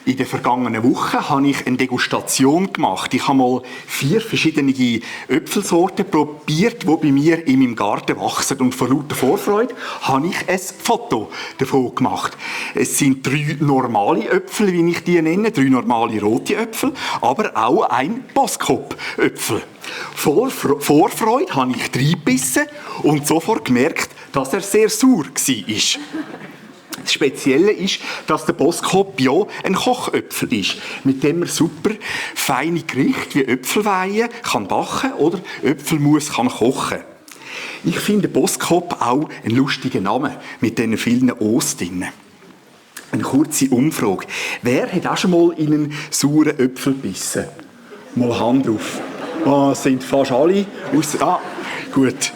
In der vergangenen Woche habe ich eine Degustation gemacht. Ich habe mal 4 verschiedene Äpfelsorten probiert, die bei mir in meinem Garten wachsen. Und vor lauter Vorfreude habe ich ein Foto davon gemacht. Es sind 3 normale Äpfel, wie ich die nenne, 3 normale rote Äpfel, aber auch ein Boskop-Äpfel. Voll Vorfreude habe ich reingebissen und sofort gemerkt, dass er sehr sauer war. Das Spezielle ist, dass der Boskop ja ein Kochöpfel ist, mit dem man super feine Gerichte wie Äpfelweihe kann backen oder Äpfelmus kann kochen. Ich finde Boskop auch ein lustiger Name mit diesen vielen O's drin. Eine kurze Umfrage. Wer hat auch schon mal in einen sauren Äpfel gebissen? Mal Hand auf. Es sind fast alle. Gut.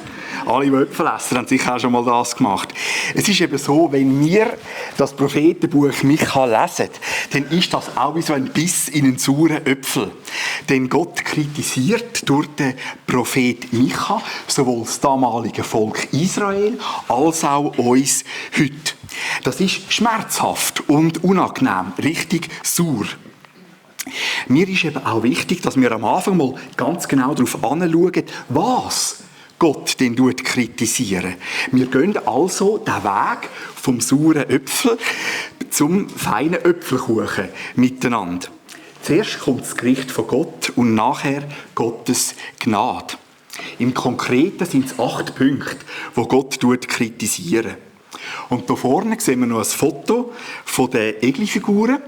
Alle, die Äpfel essen, haben sicher auch schon mal das gemacht. Es ist eben so, wenn wir das Prophetenbuch Micha lesen, dann ist das auch wie so ein Biss in einen sauren Äpfel. Denn Gott kritisiert durch den Prophet Micha sowohl das damalige Volk Israel als auch uns heute. Das ist schmerzhaft und unangenehm, richtig sauer. Mir ist eben auch wichtig, dass wir am Anfang mal ganz genau darauf anschauen, was Gott den kritisieren. Wir gehen also den Weg vom sauren Äpfel zum feinen Äpfelkuchen miteinander. Zuerst kommt das Gericht von Gott und nachher Gottes Gnade. Im Konkreten sind es 8 Punkte, die Gott kritisieren. Und da vorne sehen wir noch ein Foto von den Egli-Figuren,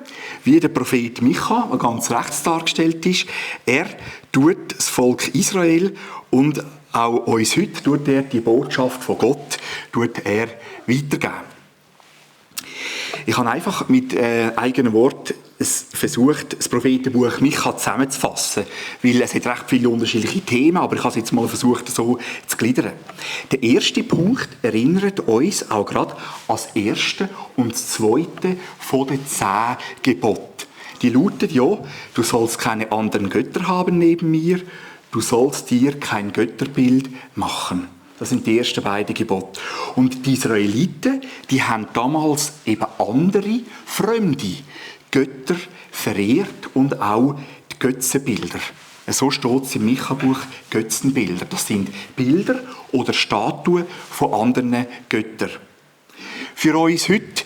wie der Prophet Micha, der ganz rechts dargestellt ist. Er tut das Volk Israel und auch uns heute tut er die Botschaft von Gott weitergeben. Ich habe einfach mit eigenen Worten versucht, das Prophetenbuch Micha zusammenzufassen, weil es hat recht viele unterschiedliche Themen, aber ich habe es jetzt mal versucht, so zu gliedern. Der erste Punkt erinnert uns auch gerade an das erste und das zweite von den 10 Geboten. Die lauten ja, du sollst keine anderen Götter haben neben mir, du sollst dir kein Götterbild machen. Das sind die ersten beiden Gebote. Und die Israeliten, die haben damals eben andere, fremde Götter verehrt und auch die Götzenbilder. So steht es im Micha-Buch, Götzenbilder. Das sind Bilder oder Statuen von anderen Göttern. Für uns heute,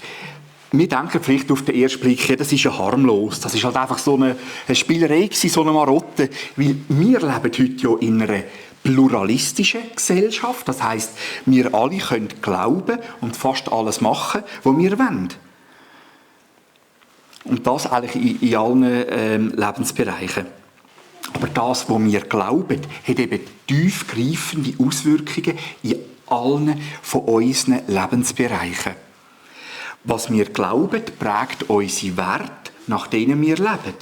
wir denken vielleicht auf den ersten Blick, ja, das ist ja harmlos. Das ist halt einfach so eine Spielerei gewesen, so eine Marotte. Weil wir leben heute ja in einer pluralistischen Gesellschaft. Das heisst, wir alle können glauben und fast alles machen, was wir wollen. Und das eigentlich in allen Lebensbereichen. Aber das, was wir glauben, hat eben tiefgreifende Auswirkungen in allen von unseren Lebensbereichen. Was wir glauben, prägt unsere Werte, nach denen wir leben.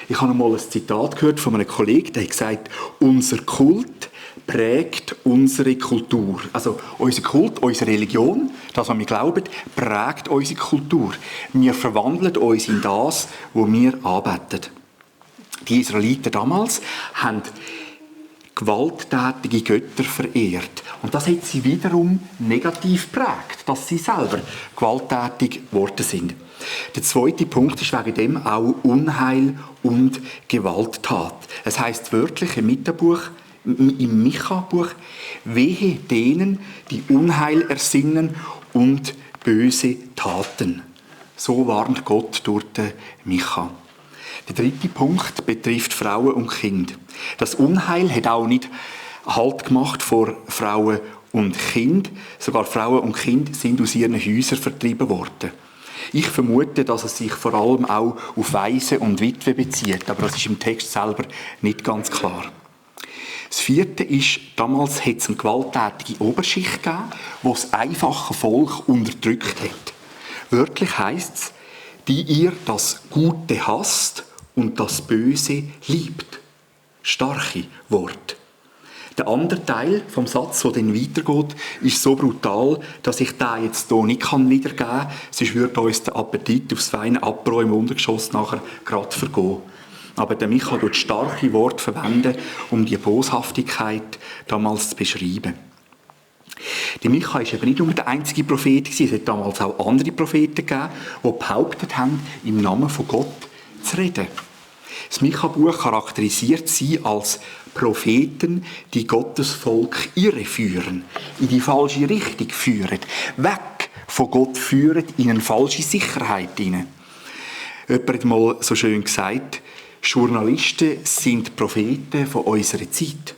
Ich habe einmal ein Zitat gehört von einem Kollegen, der hat gesagt, unser Kult prägt unsere Kultur. Also unser Kult, unsere Religion, das, was wir glauben, prägt unsere Kultur. Wir verwandeln uns in das, was wir anbeten. Die Israeliten damals haben gewalttätige Götter verehrt. Und das hat sie wiederum negativ geprägt, dass sie selber gewalttätig geworden sind. Der zweite Punkt ist wegen dem auch Unheil und Gewalttat. Es heisst wörtlich im Micha-Buch, wehe denen, die Unheil ersinnen und böse Taten. So warnt Gott durch den Micha. Der dritte Punkt betrifft Frauen und Kinder. Das Unheil hat auch nicht Halt gemacht vor Frauen und Kind. Sogar Frauen und Kinder sind aus ihren Häusern vertrieben worden. Ich vermute, dass es sich vor allem auch auf Waisen und Witwen bezieht, aber das ist im Text selber nicht ganz klar. Das vierte ist, damals hat es eine gewalttätige Oberschicht gegeben, die das einfache Volk unterdrückt hat. Wörtlich heisst es, die ihr das Gute hasst und das Böse liebt. Starke Wort. Der andere Teil vom Satz, der dann weitergeht, ist so brutal, dass ich den jetzt hier nicht wiedergeben kann. Sonst würde uns der Appetit aufs feine Apero im Untergeschoss nachher gerade vergehen. Aber der Micha wird starke Worte verwenden, um die Boshaftigkeit damals zu beschreiben. Der Micha war eben nicht nur der einzige Prophet, es hat damals auch andere Propheten gegeben, die behauptet haben, im Namen von Gott zu reden. Das Micha-Buch charakterisiert sie als Propheten, die Gottes Volk irreführen, in die falsche Richtung führen, weg von Gott führen, in eine falsche Sicherheit hinein. Jemand hat mal so schön gesagt, Journalisten sind Propheten von unserer Zeit.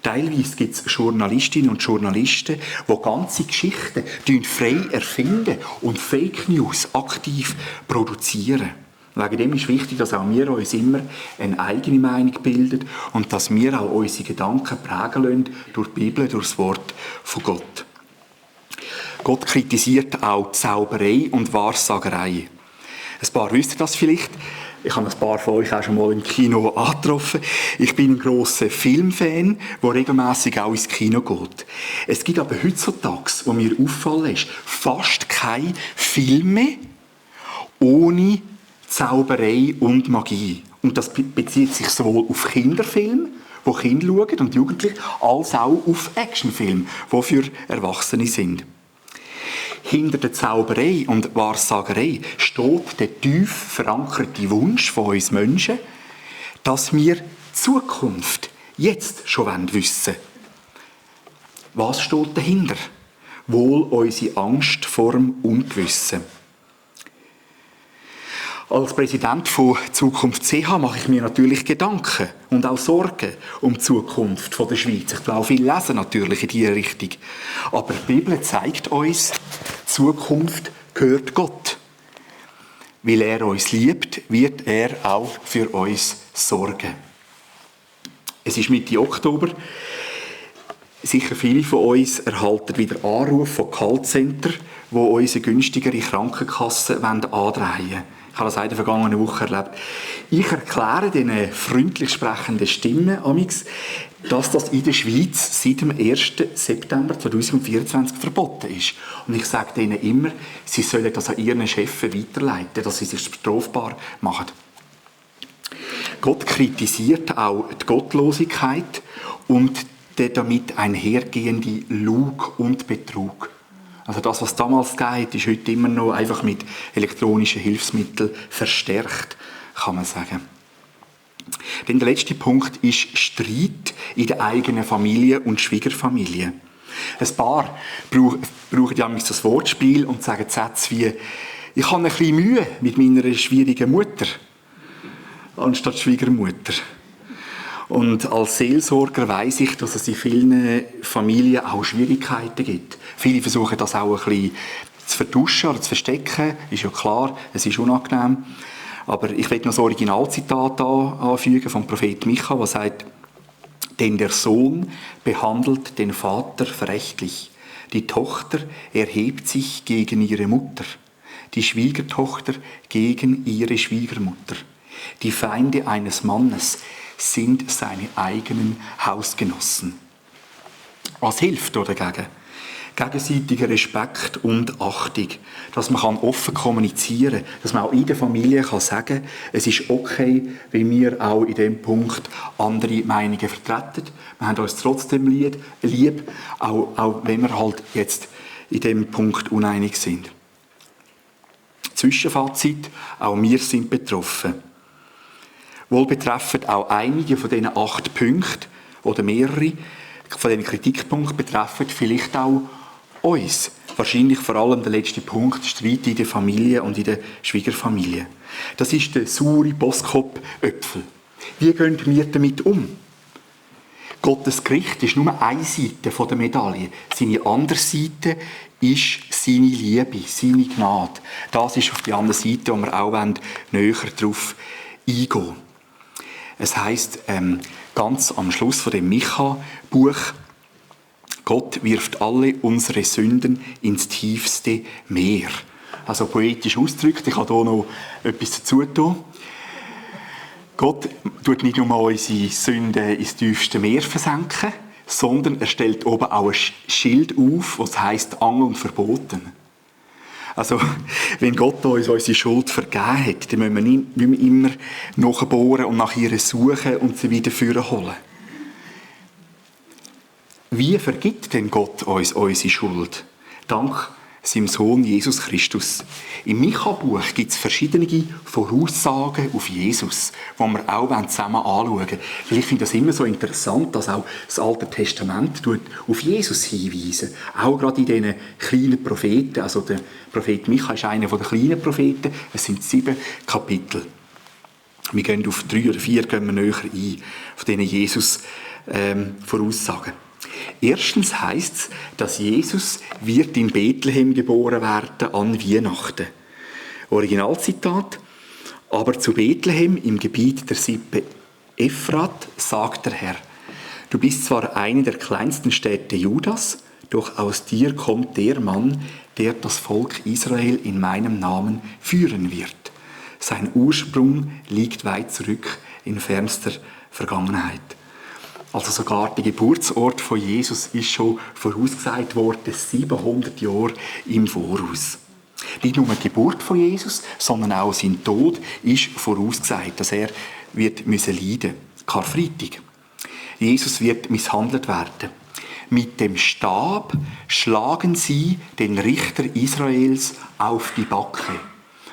Teilweise gibt es Journalistinnen und Journalisten, die ganze Geschichten frei erfinden und Fake News aktiv produzieren. Wegen dem ist wichtig, dass auch wir uns immer eine eigene Meinung bilden und dass wir auch unsere Gedanken prägen lassen durch die Bibel, durch das Wort von Gott. Gott kritisiert auch Zauberei und Wahrsagerei. Ein paar wissen das vielleicht. Ich habe ein paar von euch auch schon mal im Kino angetroffen. Ich bin ein grosser Filmfan, der regelmässig auch ins Kino geht. Es gibt aber heutzutage, was mir auffallen ist, fast keine Filme ohne Zauberei und Magie. Und das bezieht sich sowohl auf Kinderfilme, die Kinder schauen und Jugendliche, als auch auf Actionfilme, die für Erwachsene sind. Hinter der Zauberei und Wahrsagerei steht der tief verankerte Wunsch von uns Menschen, dass wir die Zukunft jetzt schon wissen wollen. Was steht dahinter? Wohl unsere Angst vor dem Ungewissen. Als Präsident von Zukunft CH mache ich mir natürlich Gedanken und auch Sorgen um die Zukunft der Schweiz. Ich will auch viel lesen natürlich in diese Richtung. Aber die Bibel zeigt uns, die Zukunft gehört Gott. Weil er uns liebt, wird er auch für uns sorgen. Es ist Mitte Oktober. Sicher viele von uns erhalten wieder Anrufe von Callcenter, die unsere günstigere Krankenkasse andrehen wollen. Ich habe das in der vergangenen Woche erlebt. Ich erkläre diesen freundlich sprechenden Stimmen, dass das in der Schweiz seit dem 1. September 2024 verboten ist. Und ich sage ihnen immer, sie sollen das an ihren Chefs weiterleiten, dass sie sich strafbar machen. Gott kritisiert auch die Gottlosigkeit und der damit einhergehende Lug und Betrug. Also das, was damals geht, ist heute immer noch einfach mit elektronischen Hilfsmitteln verstärkt, kann man sagen. Denn der letzte Punkt ist Streit in der eigenen Familie und Schwiegerfamilie. Ein Paar brauchen ja das Wortspiel und sagen Sätze wie «Ich habe ein bisschen Mühe mit meiner schwierigen Mutter» anstatt Schwiegermutter. Und als Seelsorger weiss ich, dass es in vielen Familien auch Schwierigkeiten gibt. Viele versuchen das auch ein bisschen zu vertuschen oder zu verstecken. Ist ja klar, es ist unangenehm. Aber ich will noch das Originalzitat anfügen vom Prophet Micha, der sagt, denn der Sohn behandelt den Vater verächtlich. Die Tochter erhebt sich gegen ihre Mutter. Die Schwiegertochter gegen ihre Schwiegermutter. Die Feinde eines Mannes sind seine eigenen Hausgenossen. Was hilft dagegen? Gegenseitiger Respekt und Achtung. Dass man offen kommunizieren kann, dass man auch in der Familie sagen kann, es ist okay, wenn wir auch in diesem Punkt andere Meinungen vertreten. Wir haben uns trotzdem lieb, auch wenn wir halt jetzt in diesem Punkt uneinig sind. Zwischenfazit, auch wir sind betroffen. Wohl betreffen auch einige von diesen 8 Punkten oder mehrere von diesen Kritikpunkten betreffen vielleicht auch uns. Wahrscheinlich vor allem der letzte Punkt, Streit in der Familie und in der Schwiegerfamilie. Das ist der saure Boskop-Äpfel. Wie gehen wir damit um? Gottes Gericht ist nur eine Seite der Medaille. Seine andere Seite ist seine Liebe, seine Gnade. Das ist auf die andere Seite, wo wir auch näher darauf eingehen wollen. Es heisst, ganz am Schluss von dem Micha-Buch, Gott wirft alle unsere Sünden ins tiefste Meer. Also poetisch ausgedrückt, ich habe hier noch etwas dazu tun. Gott tut nicht nur unsere Sünden ins tiefste Meer versenken, sondern er stellt oben auch ein Schild auf, das heisst Angeln verboten. Also, wenn Gott uns unsere Schuld vergeben hat, dann müssen wir nicht mehr immer nachbohren und nach ihr suchen und sie wieder holen. Wie vergibt denn Gott uns unsere Schuld? Dank seinem Sohn Jesus Christus. Im Micha-Buch gibt es verschiedene Voraussagen auf Jesus, die wir auch zusammen anschauen wollen. Ich finde das immer so interessant, dass auch das Alte Testament auf Jesus hinweisen. Auch gerade in diesen kleinen Propheten. Also der Prophet Micha ist einer der kleinen Propheten. Es sind 7 Kapitel. Wir gehen auf 3 oder 4 gehen wir näher ein, auf denen Jesus Voraussagen. Erstens heisst es, dass Jesus wird in Bethlehem geboren werden an Weihnachten. Originalzitat: Aber zu Bethlehem im Gebiet der Sippe Ephrat sagt der Herr: Du bist zwar eine der kleinsten Städte Judas, doch aus dir kommt der Mann, der das Volk Israel in meinem Namen führen wird. Sein Ursprung liegt weit zurück in fernster Vergangenheit. Also sogar der Geburtsort von Jesus ist schon vorausgesagt worden, 700 Jahre im Voraus. Nicht nur die Geburt von Jesus, sondern auch sein Tod ist vorausgesagt, dass er wird müssen leiden. Karfreitag. Jesus wird misshandelt werden. Mit dem Stab schlagen sie den Richter Israels auf die Backe.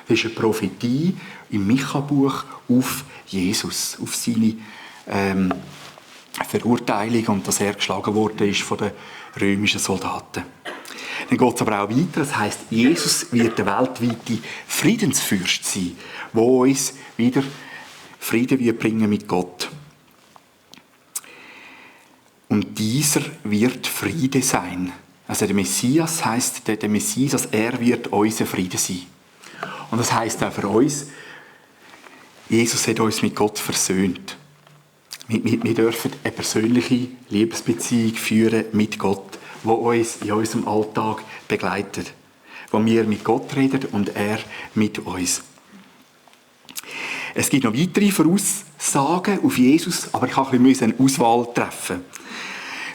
Das ist eine Prophetie im Micha-Buch auf Jesus, auf seine Verurteilung und dass er geschlagen worden ist von den römischen Soldaten. Dann geht es aber auch weiter. Das heisst, Jesus wird der weltweite Friedensfürst sein, der uns wieder Frieden wird bringen mit Gott. Und dieser wird Friede sein. Also der Messias heisst, der Messias, er wird unser Friede sein. Und das heisst auch für uns, Jesus hat uns mit Gott versöhnt. Wir dürfen eine persönliche Liebesbeziehung führen mit Gott, die uns in unserem Alltag begleitet. Wo wir mit Gott reden und er mit uns. Es gibt noch weitere Voraussagen auf Jesus, aber ich musste eine Auswahl treffen.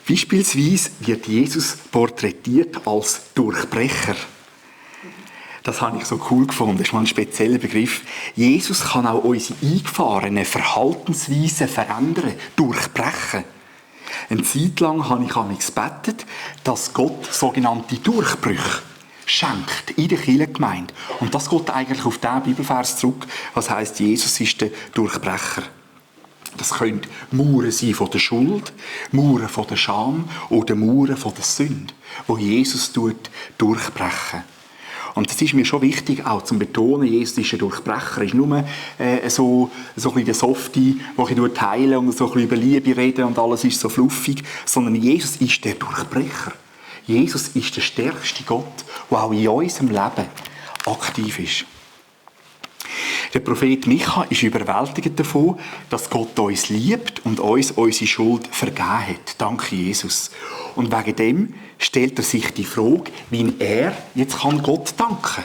Beispielsweise wird Jesus porträtiert als Durchbrecher. Das habe ich so cool gefunden. Das ist mal ein spezieller Begriff. Jesus kann auch unsere eingefahrenen Verhaltensweisen verändern, durchbrechen. Eine Zeit lang habe ich gebetet, dass Gott sogenannte Durchbrüche schenkt in der Kirchengemeinde. Und das geht eigentlich auf diesen Bibelvers zurück, was heisst, Jesus ist der Durchbrecher. Das können Mauern sein von der Schuld, Mauern von der Scham oder Mauern von der Sünde, wo Jesus durchbrechen. Und das ist mir schon wichtig, auch zu betonen, Jesus ist ein Durchbrecher. Er ist nur so ein bisschen der Softie, der ein bisschen heilen und so ein bisschen über Liebe reden und alles ist so fluffig. Sondern Jesus ist der Durchbrecher. Jesus ist der stärkste Gott, der auch in unserem Leben aktiv ist. Der Prophet Micha ist überwältigt davon, dass Gott uns liebt und uns unsere Schuld vergeben hat. Danke Jesus. Und wegen dem stellt er sich die Frage, wie er jetzt Gott danken kann.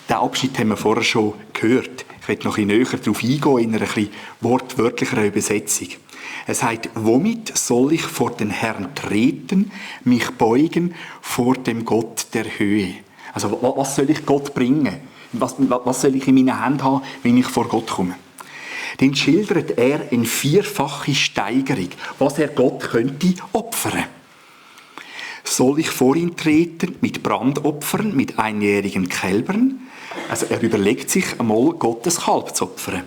Diesen Abschnitt haben wir vorher schon gehört. Ich werde noch ein bisschen näher darauf eingehen, in einer etwas wortwörtlicheren Übersetzung. Er sagt, womit soll ich vor den Herrn treten, mich beugen vor dem Gott der Höhe? Also was soll ich Gott bringen? Was soll ich in meinen Händen haben, wenn ich vor Gott komme? Dann schildert er in 4-fache Steigerung, was er Gott könnte opfern. Soll ich vor ihn treten mit Brandopfern, mit einjährigen Kälbern? Also er überlegt sich einmal, Gottes Kalb zu opfern.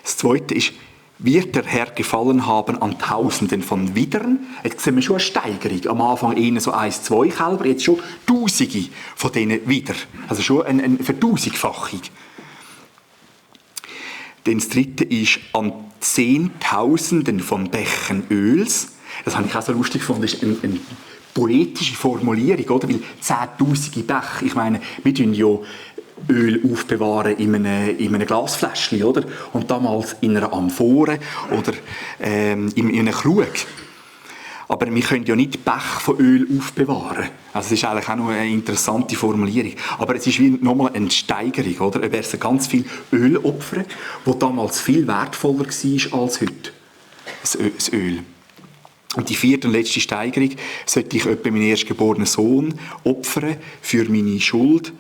Das Zweite ist, wird der Herr gefallen haben an Tausenden von Widern? Jetzt sehen wir schon eine Steigerung. Am Anfang eher so 1, 2 Kälber, jetzt schon Tausende von diesen Widern. Also schon eine Vertausendfachung. Dann das Dritte ist an Zehntausenden von Bächen Öls. Das habe ich auch so lustig gefunden. Das ist eine poetische Formulierung, oder? Weil 10'000 Bäche, ich meine, wir tun ja Öl aufbewahren in einem Glasfläschchen, oder? Und damals in einer Amphore oder in einem Krug. Aber wir können ja nicht Bäche von Öl aufbewahren. Also das ist eigentlich auch noch eine interessante Formulierung. Aber es ist wie nochmal eine Steigerung, oder? Er werden ganz viel Öl opfern, das damals viel wertvoller war als heute. Das Öl. Und die 4. und letzte Steigerung sollte ich etwa meinen erstgeborenen Sohn opfern für meine Schuld.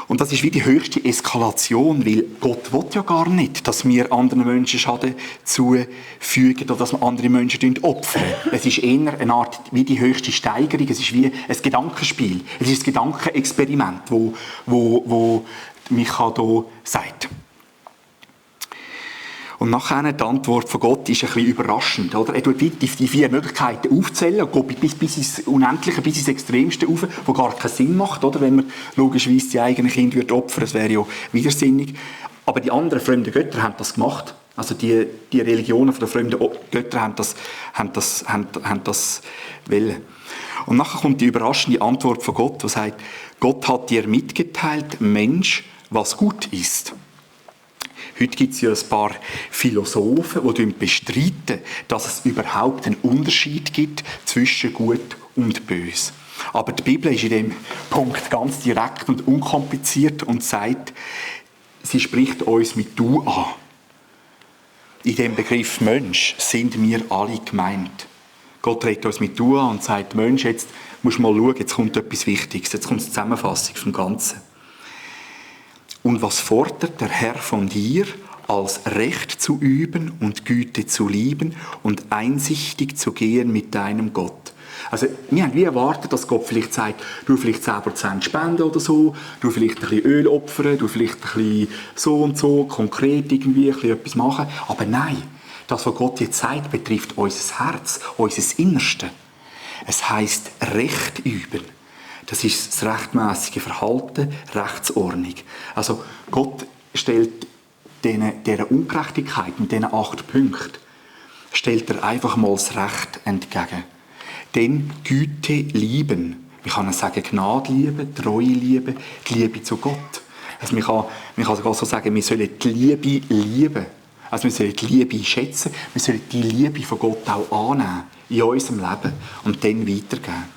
Und das ist wie die höchste Eskalation, weil Gott will ja gar nicht, dass wir anderen Menschen Schaden zufügen oder dass wir andere Menschen opfern. Es ist eher eine Art wie die höchste Steigerung, es ist wie ein Gedankenspiel, es ist ein Gedankenexperiment, wo Micha hier sagt. Und nachher die Antwort von Gott ist ein bisschen überraschend. Oder? Er tut die 4 Möglichkeiten aufzählen und geht bis ins Unendliche, bis ins Extremste auf, wo gar keinen Sinn macht, oder? Wenn man logischerweise die eigenen Kinder opfern würde, das wäre ja widersinnig. Aber die anderen fremden Götter haben das gemacht. Also die Religionen der fremden Götter haben das wollen. Und nachher kommt die überraschende Antwort von Gott, die sagt, Gott hat dir mitgeteilt, Mensch, was gut ist. Heute gibt es ja ein paar Philosophen, die bestreiten, dass es überhaupt einen Unterschied gibt zwischen Gut und Böse. Aber die Bibel ist in dem Punkt ganz direkt und unkompliziert und sagt, sie spricht uns mit Du an. In dem Begriff Mensch sind wir alle gemeint. Gott redet uns mit Du an und sagt, Mensch, jetzt musst du mal schauen, jetzt kommt etwas Wichtiges, jetzt kommt die Zusammenfassung vom Ganzen. Und was fordert der Herr von dir, als Recht zu üben und Güte zu lieben und einsichtig zu gehen mit deinem Gott? Also, wir haben wie erwartet, dass Gott vielleicht sagt, du vielleicht 10% spenden oder so, du vielleicht ein bisschen Öl opfern, du vielleicht ein bisschen so und so, konkret irgendwie ein bisschen etwas machen. Aber nein, das, was Gott jetzt sagt, betrifft unser Herz, unser Innerste. Es heisst Recht üben. Das ist das rechtmäßige Verhalten, Rechtsordnung. Also Gott stellt dieser Ungerechtigkeit mit diesen 8 Punkten, stellt er einfach mal das Recht entgegen. Denn Güte lieben. Man kann sagen Gnade lieben, Treue lieben, die Liebe zu Gott. Also man kann sogar so sagen, wir sollen die Liebe lieben. Also wir sollen die Liebe schätzen, wir sollen die Liebe von Gott auch annehmen in unserem Leben und dann weitergeben.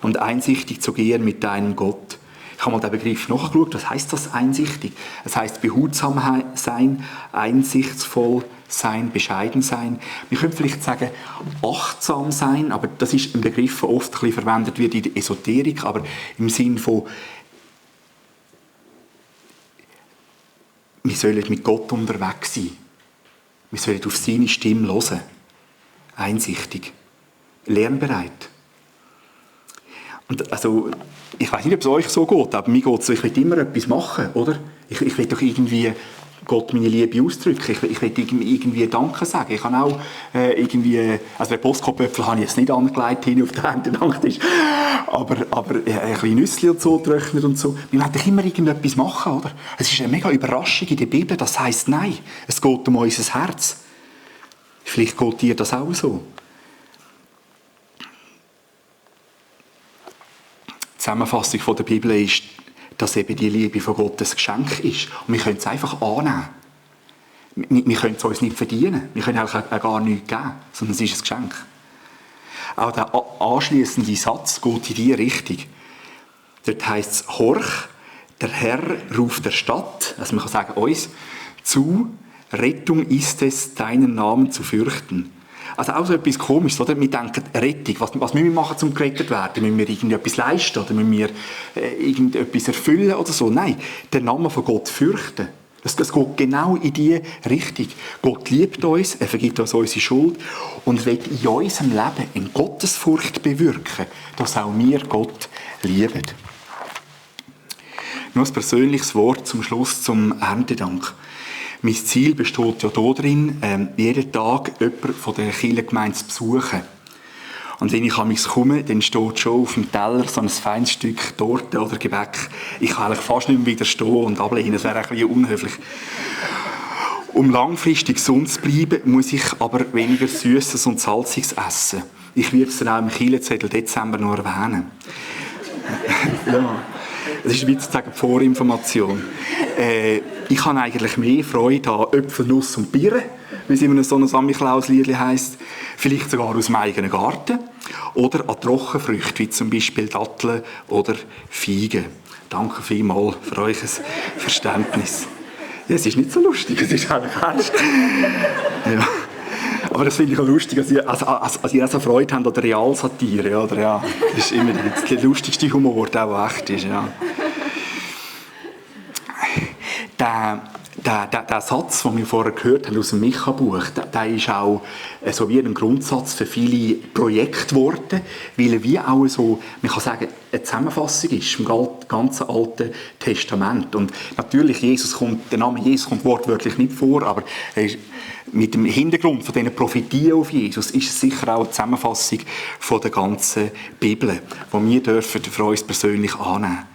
Und einsichtig zu gehen mit deinem Gott. Ich habe mal den Begriff nachgeschaut. Was heisst das einsichtig? Es heisst behutsam sein, einsichtsvoll sein, bescheiden sein. Wir können vielleicht sagen achtsam sein, aber das ist ein Begriff, der oft ein bisschen verwendet wird in der Esoterik, aber im Sinn von wir sollen mit Gott unterwegs sein. Wir sollen auf seine Stimme hören. Einsichtig. Lernbereit. Und also, ich weiß nicht, ob es euch so geht, aber mir geht es so, ich will immer etwas machen, oder? Ich will doch irgendwie Gott meine Liebe ausdrücken. Ich will irgendwie Danke sagen. Ich kann auch also den Postkopföpfel habe ich jetzt nicht angelegt hin auf den Erntedanktisch, aber ein bisschen Nüssli und so trocknen und so. Wir wollen doch immer irgendetwas machen, oder? Es ist eine mega Überraschung in der Bibel, das heisst nein, es geht um unser Herz. Vielleicht geht dir das auch so. Die Zusammenfassung von der Bibel ist, dass eben die Liebe von Gott ein Geschenk ist. Und wir können es einfach annehmen. Wir können es uns nicht verdienen. Wir können auch gar nichts geben, sondern es ist ein Geschenk. Auch der anschliessende Satz geht in diese Richtung. Dort heisst es, horch, der Herr ruft der Stadt, also man kann sagen uns, zu, Rettung ist es, deinen Namen zu fürchten. Also auch so etwas Komisches, oder? Wir denken, Rettung, was müssen wir machen, um gerettet zu werden? Müssen wir irgendetwas leisten oder müssen wir irgendetwas erfüllen oder so? Nein, den Namen von Gott fürchten. Das geht genau in diese Richtung. Gott liebt uns, er vergibt uns unsere Schuld und will in unserem Leben eine Gottesfurcht bewirken, dass auch wir Gott lieben. Noch ein persönliches Wort zum Schluss zum Erntedank. Mein Ziel besteht ja darin, jeden Tag jemanden von der Kirchengemeinde zu besuchen. Und wenn ich an mich komme, dann steht schon auf dem Teller so ein feines Stück Torte oder Gebäck. Ich kann eigentlich fast nicht mehr widerstehen und ablehnen, das wäre ein bisschen unhöflich. Um langfristig gesund zu bleiben, muss ich aber weniger Süßes und Salziges essen. Ich werde es dann auch im Kirchenzettel Dezember noch erwähnen. Ja. Das ist wie sozusagen die Vorinformation. Ich habe eigentlich mehr Freude an Äpfel, Nuss und Birnen, wie es in einem so einem Samichlaus-Liedli heisst. Vielleicht sogar aus dem eigenen Garten. Oder an Trockenfrüchte, wie zum Beispiel Datteln oder Feigen. Danke vielmals für euer Verständnis. Ja, es ist nicht so lustig, es ist eigentlich ernst. Ja. Aber das finde ich auch lustig, dass ihr auch so Freude habt an der Realsatire. Oder? Ja, das ist immer der lustigste Humor, der echt ist. Ja. Der Satz, den wir vorher gehört haben aus dem Micha-Buch, der ist auch so wie ein Grundsatz für viele Projekte geworden, weil er wie auch so, man kann sagen, eine Zusammenfassung ist im ganzen Alten Testament. Und natürlich, der Name Jesus kommt wortwörtlich nicht vor, aber mit dem Hintergrund von diesen Prophetien auf Jesus ist es sicher auch eine Zusammenfassung von der ganzen Bibel, die wir dürfen für uns persönlich annehmen.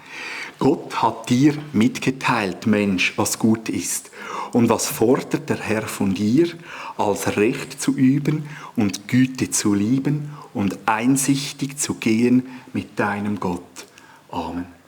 Gott hat dir mitgeteilt, Mensch, was gut ist. Und was fordert der Herr von dir, als Recht zu üben und Güte zu lieben und einsichtig zu gehen mit deinem Gott. Amen.